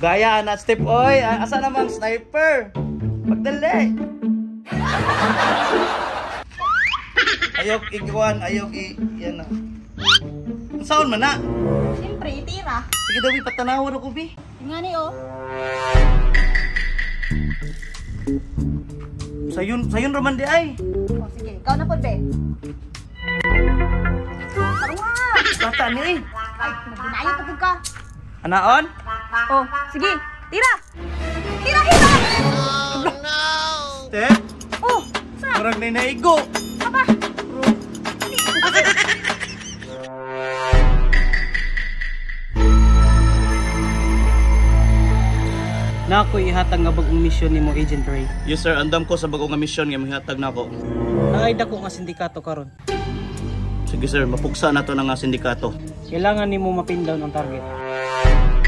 Dugaya na step oy, asa namang sniper? Pagdali. Ayok ikuan, ayok i yan na. Unsaon man na? Siyempre, itira. Sige daw, patanawa ko bi. Ingani oh. Sayon, sayon raman di ay. Oh, sige, ikaw na pod be. Bata ni eh. Ay, magdinayo pa pud ka. Anaon? Oh, sige, tira. Tira, tira. Oh, no. Step. Oh, sa? Murag na naigo. Aba. Na ako ihatag nga bagong mission nimo, Agent Ray. Yes sir, andam ko sa bagong mission nga mahihatag nako. Naay dako nga sindikato karon. Sige sir, mapuksa na to ng sindikato. Kailangan nimo mapin down ang target.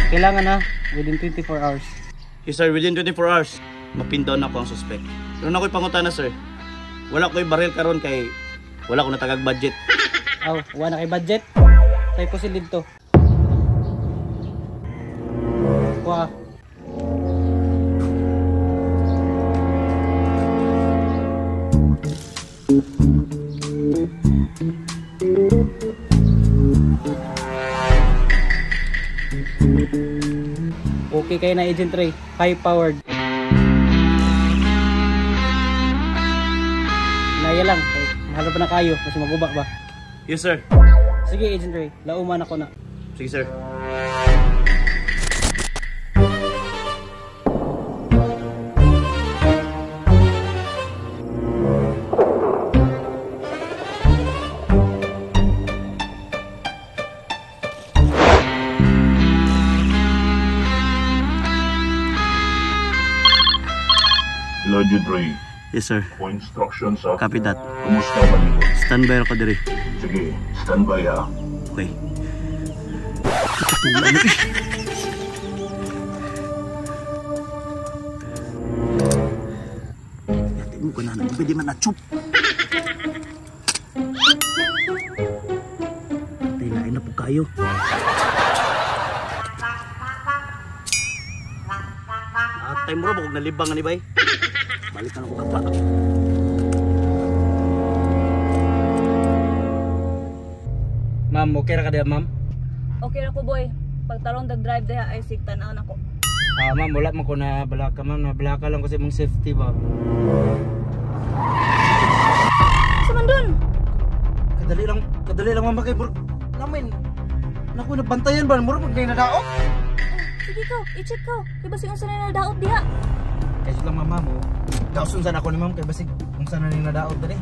Kailangan na within 24 hours. Yes sir, within 24 hours, mapin down ako ang suspect. Pero na ako'y pangutana sir. Wala ko'y baril karon kay wala ko natagag budget. Aw, wala na kay budget. Tay po silid to. Kuha. Okay kayo na Agent Ray, high powered. Naya lang, kay mahal pa na kayo, kasi maguba ba? Yes sir. Sige Agent Ray, lauman ako na. Sige sir. Hello, Agent Ray. Yes, sir. For instructions, ha? Copy that. Kumusta ang palibot? Standby ako diri. Sige, standby, ha? Okay. Yati mo ka na, pwede man na-chup. Patay na, na po kayo. Atay mo ro, bakog nalibang ani bay. Balik na ako kapa. Ma'am, okay ra ka diha, ma'am? Okay ra ko, boy. Pagtarong dag-drive diha ay sig tan-aw nako. Ah, ma'am, wala man ko na balaka, ma'am. Nabalaka lang ko sa imong safety ba. Sa man dun? Kadali lang ma'am kay namin. Naku, nabantayan ba? Mura pag nadaot. Oh, sige ko, i-check ko. Kay basig unsa na nadaot diha. Kay lang ma'am mo. Dauson sana ako ni ma'am kay basig unsa na ning nadaot dali.